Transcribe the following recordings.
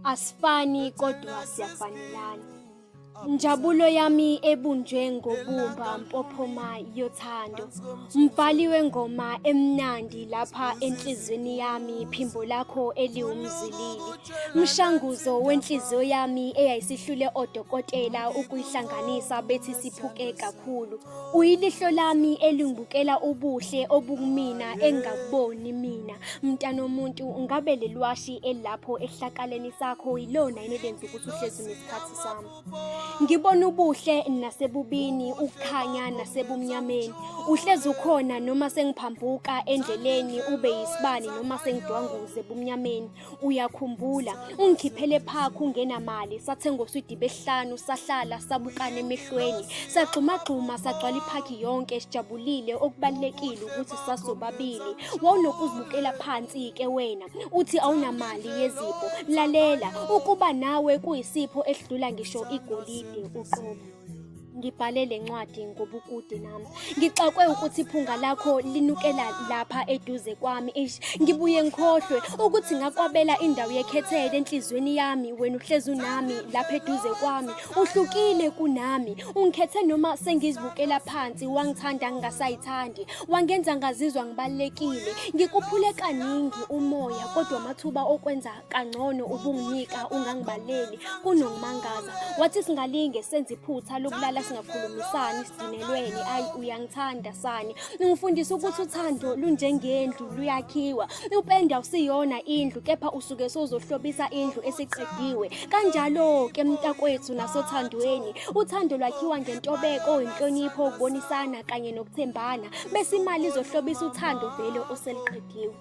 Asifani kodwa siyafanelana. Njabulo yami ebunjwe ngobumba mpophoma yothando. Mbhali wengoma emnandi lapha enhlizweni yami phimbo lakho eliwumzwilili. Mshanguzo wenhliziyo yami eyayisihlule odokotela ukuyihlanganisa bethi siphuke kakhulu. Uyilihlo lami elingibukela ubuhle obukumina engingakuboni mina. Mntanomuntu ngabe lelwashi elapho ehlakaleni sakho yilona yini elenza ukuthi uhlezi unesikhathi sami. Ngibona ubuhle nasebubini, ukukhanya nasebumnyameni. Uhlezi ukhona noma sengiphambuka endleleni, ube yisibani noma sengidwanguze ebumnyameni. Uyakhumbula ungikhiphele phakho ungenamali, sathenga oswidi behlanu, sahlala sabukana emehlweni, sagxumagxuma sagcwala iphakhi yonke sijabulile. Okubalulekile ukuthi sasobabili. Wawunokuzibukela phansi-ke wena uthi awunamali yezipho. Lalela, ukuba nawe kuyisipho esidlula ngisho igolide uqobo. Ngibhale le ncwadi ngobukude nami. Ngixakwe ukuthi iphunga lakho linukela lapha eduze kwami. Eish, ngibuye ngikhohlwe ukuthi ngakwabela indawo yekhethelo enhliziyweni yami. Wena uhlezi unami lapha eduze kwami. Uhlukile kunami. Ungikhethe noma sengizibukela phansi, wangithanda ngingasayithandi. Wangenza ngazizwa ngibalulekile. Ngikuphule kaningi umoya kodwa amathuba okwenza kangcono ubunginika ungangibaleli kunokumangaza. Wathi singalinge senze iphutha lokulala singakhulumisani sidinelwene. Ayi uyangithanda sani. Ungifundisa ukuthi uthando lunjengendlu luyakhiwa. Upende awusiyona indlu kepha usuke sowuzohlobisa indlu esiqediwe. Kanjalo ke mntakwethu nasothandweni. Uthando lwakhiwa ngentobeko, inhlonipho, ukubonisana kanye nokuthembana. Bese imali izohlobisa uthando vele oseliqediwe.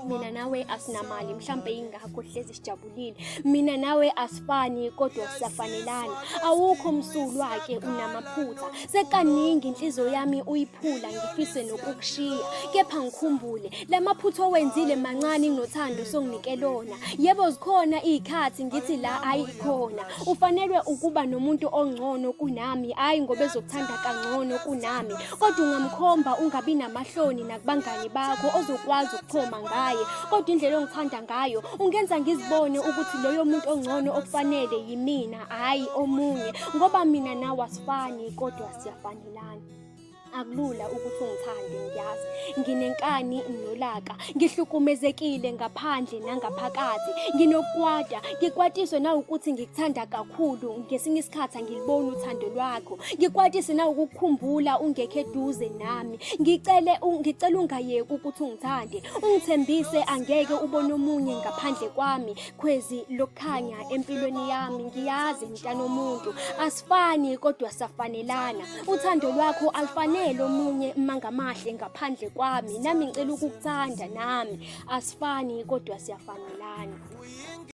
Mina nawe asinamali, mhlampe yingakho hlezi sijabulile. Mina nawe asifani kodwa siyafanelana. Awukho msulwa ke unamaphutha. Sekaningi inhliziyo yami uyiphula ngifise nokukushiya. Kepha ngikhumbule lamaphutha owenzile mancane kunothando songinike lona. Yebo zikhona izikhathi ngithi la ayikhona. Ufanelwe ukuba nomuntu ongcono kunami, hayi ngoba ezokuthanda kangcono kunami. Kodwa ungamkhomba ungabi namahloni nakubangani bakho ozokwazi ukuchoma ngaye. Kodwa indlela ongithanda ngayo ungenza ngizibone ukuthi loyo muntu ongcono okufanele yimina, hhayi omunye. Ngoba mina nawe asifani kodwa siyafanelana. Akulula ukuthi ungithande ngiyazi. Nginenkani nolaka. Ngihlukumezekile ngaphandle nangaphakathi. Nginokukwata, ngikwatiswe nawukuthi ngikuthanda kakhulu. Ngesinye isikhathi angiliboni uthando lwakho. Ngikwatise nawukukukhumbula ungekho eduze nami. Ngicele ngicela ungayeki ukuthi ungithande. Ungithembise angeke ubone omunye ngaphandle kwami. Khwezi lokukhanya empilweni yami ngiyazi mntanomuntu. Asifani kodwa safanelana. Uthando lwakho alufanele omunye mangamahle ngaphandle kwami. Nami ngicela ukukuthanda nami. Asifani kodwa siyafanelana.